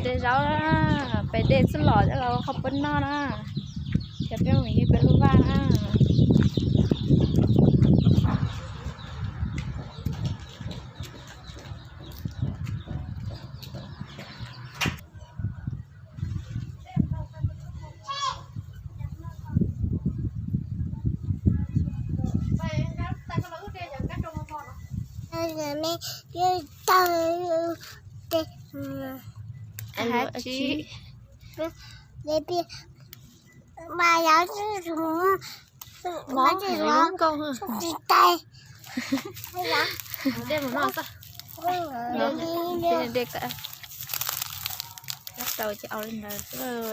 De zaub na, pem dej txuj lom coj los ua qhov pub noj na. Ces peb mus ywg peb lub vaj na.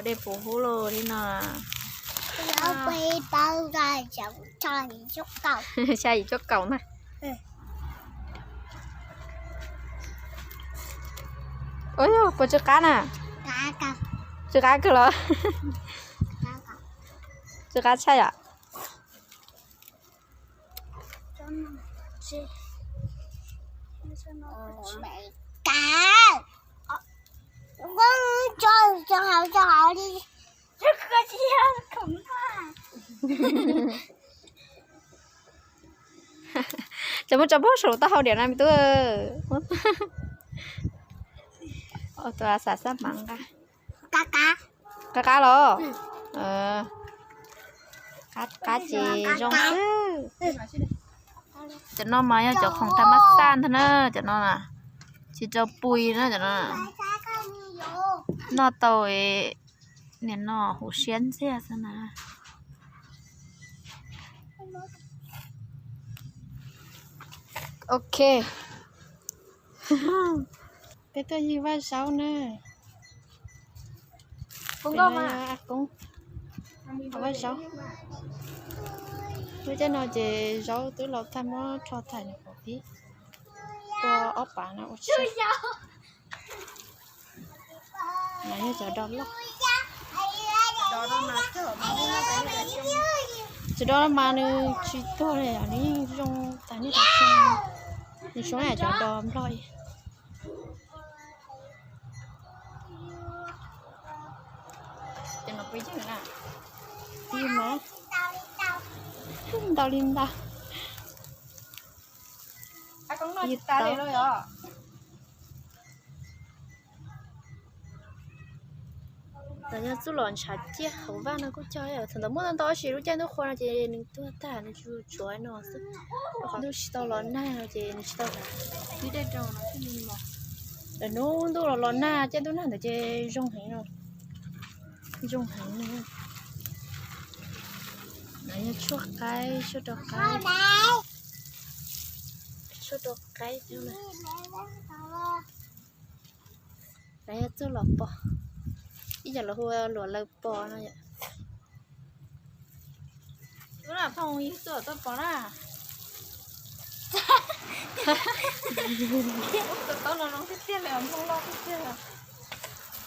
Dej puv hub los li no. Xya yim cuaj kaum na. Ua puas tsw qab na? Tsw qab kawg los? Tsw qab tshaj yom. Cov muab tso pub saum taub hau diam na me tub. Tus xav xab mav nqa. Qab qab los? Qab qab ces zoo xwb. Cov no mas yog cov khoom tham mab xaj ntag na, cov no na, tsis rau pui na cov no. Noj tau, nim no huv siab ntxiag xwb na. Ok. Peb tuaj ywg vaj zaub na. Peb no yog Ab Koob vaj zaub. Lub caij no ces zaub twb los tag, muab rho tag nws pov pib, tua ob pas no ua tsheb. Mas yog cov do loj. Cov do mas nws tsis tuag li, nws yeej zoo tas niaj tas xyoo. Nws zoo yam cov do nplog. Ntau li ntau. Ntawd yog txuj lom ntshav ciaj hauv vaj no kuj cog, thaum ntawd muaj ntau tab sis lub caij ntuj qhua no ces nws tuag tag, nws tsuas tshuav no xwb. Ntuj tsis tau los nag no ces nws tsis tau hnav. Lawv hnub ntuj los los nag, caij ntuj nag ntawd ces zoo heev no. Zoo heev no. No yog tshuaj qaib, tshuaj rau qaib. Tshuaj rau qaib. No yog txuj lom pos, ib yam lawv hu luam laws pos no yom. Ub, na phooj ywg tuaj tau pom na. Ub, tus taub no zoo tiag tiag li, nplooj loj tiag tiag li.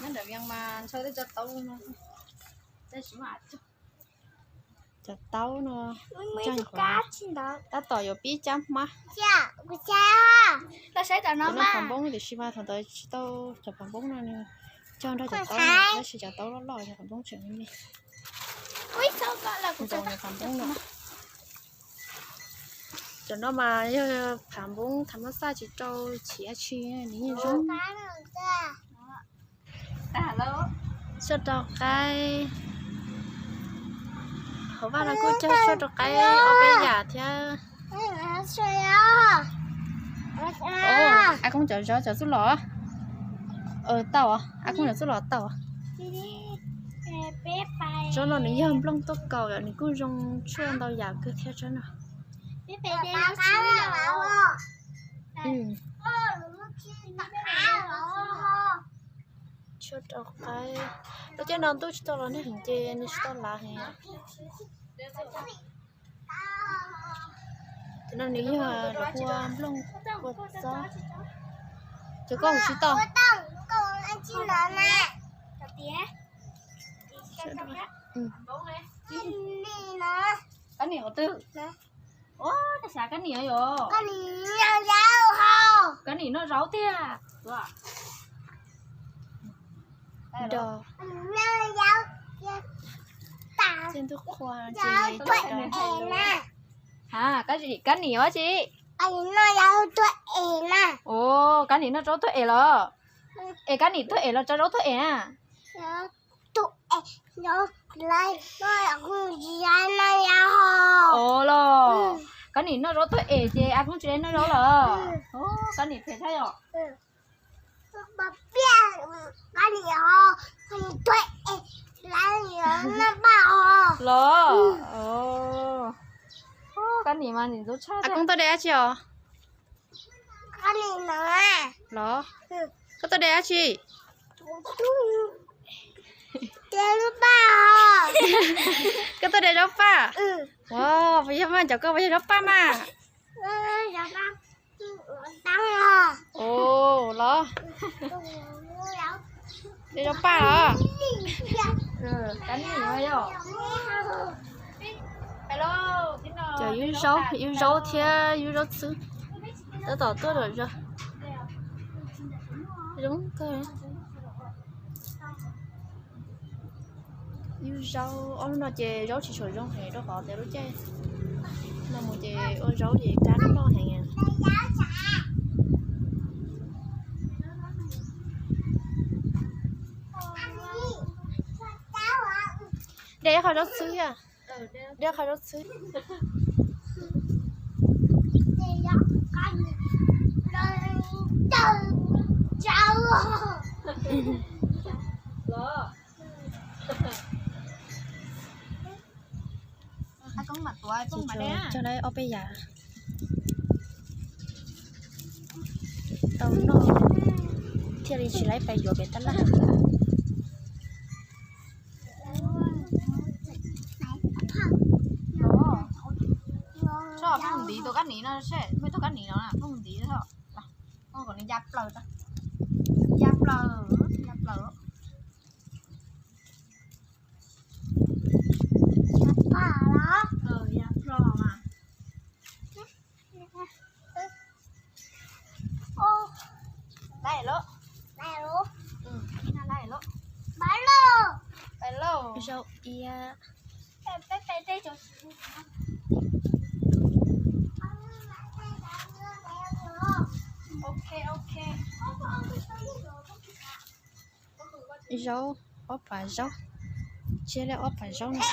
Nyob nram Vias mas ntshaw tej cov taub no. Cov taub no, tab tom yuav pib cab hmab. Cov no phav npoob tiam sis mas thaum ntawd tsis tau, cov phav npoob no nws cog nrog cov taub, tab sis cov taub loj loj, cov phav npoob tseem me me. Nkaus cov phav npoob no. Cov no mas yog phav npoob thav mab xaj tsis rau chiav tsi, nws yeej zoo. Tshuaj rau qaib. Hauv vaj no kuj cog tshuaj rau qaib ob peb yam thiab. Ab Koob cov zaub cov txuj lom tau, Ab Koob cov txuj lom tau. Zaub no nws yog nplooj tuaj kaus yom, nws kuj zoo tshuaj ntau yam kawg thiab zaub no. Tshuaj rau qaib. Lub caij no ntuj tsis tau los nag heev ces nws tsis tau lav heev. Cov no nws yog lawv hu ua nplooj kua txob. Cov koj mus tsis tau. Kab nim ua twg? Ua, kab nim yom. Kab nim noj zaub tiag. Dos. Kab nim ua tsi? Kab nim noj zaub tuag es los? Es kab nim tuag es los tso zaub tuag es na? Ov los, kab nim noj zaub tuag es ces a phooj tsis noj zaub los? Kab nim phem thiab yom. Los, kab nim mas ntxim ntxub tshaj. Koj tuaj de dab tsi os? Los, koj tuaj de dab tsi? Koj tuaj de zaub paj? Puas yog mas, cov koj puas yog zaub paj mas? Los, de zaub paj los? Cov yub zaub, yub zaub thiab yub zaub txhwb tab tom tuaj lawm zog. Zoo kawg. Yub zaub, ob lub no ces zaub tsis tshua zoo heev rau qhov tias lub caij no mus ces ua zaub ces kab noj heev. De ib qho zaub txhwb thiab. De ib qho zaub txhwb. Cog lawm ob peb yam tau noj thiaj li tsis laib pais yuav pem tab laj. Phooj ntiv tus kab nim no, muaj ib tug kab nim no, phooj ntiv, kom nws ya plaws, ya plaws, ya plaws. Laib lawm. Pais lauj. Zaub iab. Zaub, ob pas zaub, tseb li ob pas zaub no.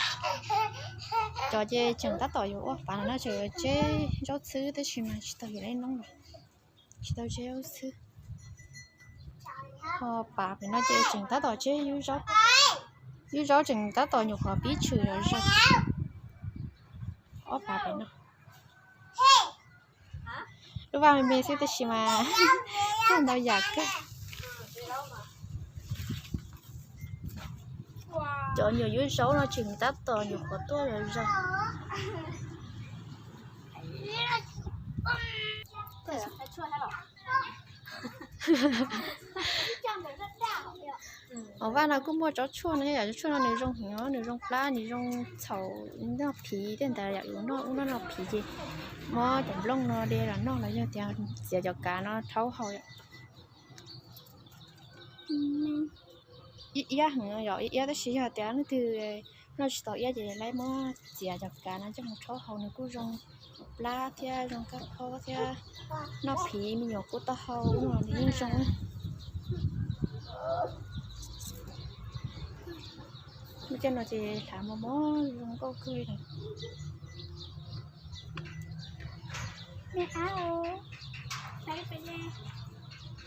Cov ces tseem tab tom yuav ua pas no na, tseem yuav tseb zaub txhwb tab sis mas tsis tau yuav li no lawm, tsis tau tseb zaub txhwb. Ho pas pem no ces tseem tab tom tseb yub zaub, yub zaub tseem tab tom nyuam qhuav pib tshwm los zog. Ob pas pem no. Lub vaj me me xwb tab sis mas txog ntau yam kawg. Cov nyuam yub zaub no tseem tab tom nyuam qhuav tuaj los zog. Hauv vaj no kuj muaj tsob tshuaj no, yam tsob tshuaj no nws zoo heev os, nws zoo plab, nws zoo txhaum noj phiv tej ntawd, yam yus noj ub noj no phiv ces muab cov nplooj no de los noj los yog tias txiav cov kav no rhaub haus. Iab iab heev yom, iab iab tab sis yog tias leej twg noj tsis tau iab ces laib muab txiav cov kav no coj mus rhaub haus, nws kuj zoo plab thiab zoo kab phob thiab, noj phiv me nyuam kub taub hau no nws yeej zoo. Muaj cov no ces hlav mos mos zoo nkauj kawg li.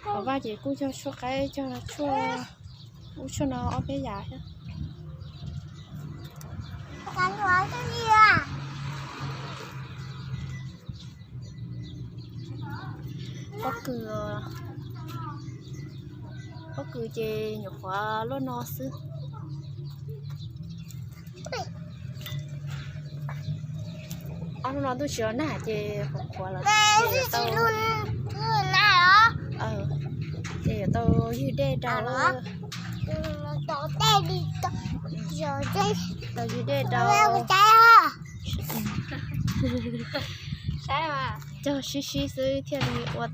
Hauv vaj ces kuj cog tshuaj qaib, cog tshuaj, ub, tshuaj no ob peb yam thiab. Pob kws, pob kws ces nyuam qhuav luaj no xwb. Ob hnub no ntuj tsis los nag ces qhuav qhuav lawm, ces yuav tau, ces yuav tau ywg dej rau, tau ywg dej rau, cog sib sib xwb thiaj li ua,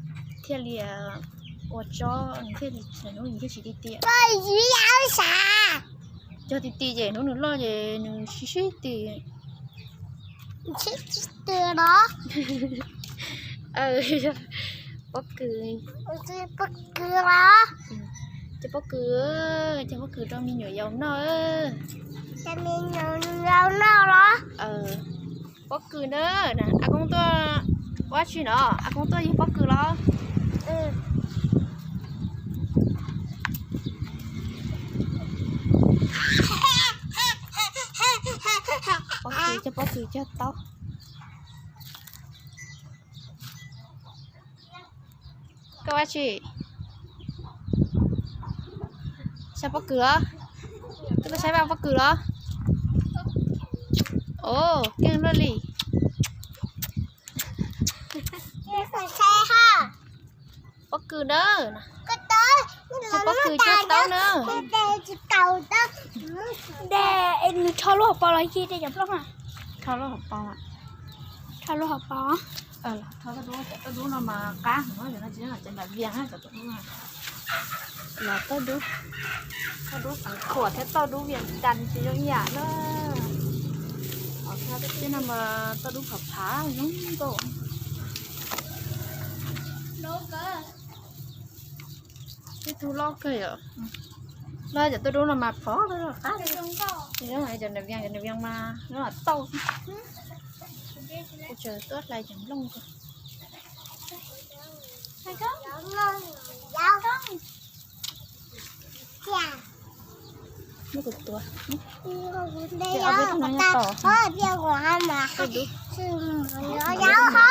thiaj li ua Ua tsob nws thiaj li, hnub nws thiaj tsis ti tiam. Cog ti ti ces hnub nws loj ces nws sib sib ti. Sib ti no. Pob kws. Pob kws los. Cog pob kws, cog pob kws rau me nyuam yaus noj. Cog me nyuam yaus noj los. Pob kws na, a koob tuaj ua tsi no, a koob tuaj yug pob kws los. Pob kws, cog pob kws cog taub. Koj ua tsi? Saib pob kws los? Koj tuaj saib vaj pob kws los? Os, keej luaj li. Pob kws na. Cog pob kws cog taub na. Nws rho lub hauv paus los cia cov nplooj na. Rho lub hauv paus. Rho lub hauv paus. Tauj dub, cov tauj dub no mas qab heev, cov no tsis yog cov nram Vias, cov tauj dub no. Los tauj dub, tauj dub Xeev Khuam thiab tauj dub Vias Cas tsis zoo ib yam na. Os, tib no mas tauj dub phav phav zoo nkauj. Ib tug loj kawg yom. Loj, cov tauj dub no mas phov loj qab li. Cov nram Vias, cov nram Vias mas tauj. Kuv tseem tuaj hlais cov nplooj ko. Muab kuv tuav. Tauj dub.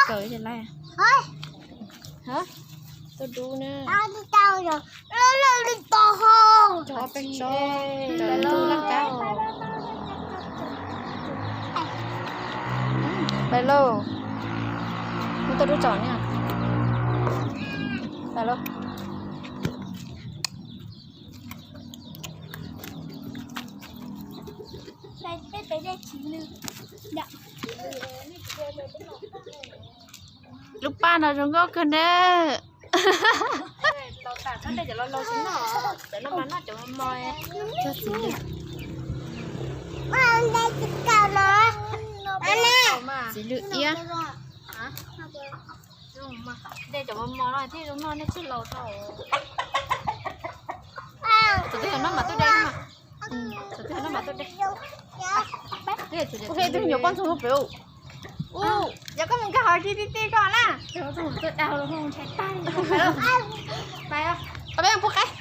Tauj dub na. Pais lauj. Muab tauj dub tsom ni. Pais lauj. Lub paj no zoo nkauj kawg na. Txiv lwm iab. De cov mos mos no thiaj zoo noj, nej tsij laus tau. Thaum twg yog noj mas tuaj de. Thaum twg yog noj mas tuaj de. Kuv hais tus me nyuam poj ntxoog pem. Ua, yog koj mus nkag hauv tsis ti ti koj na. Peb pub qaib.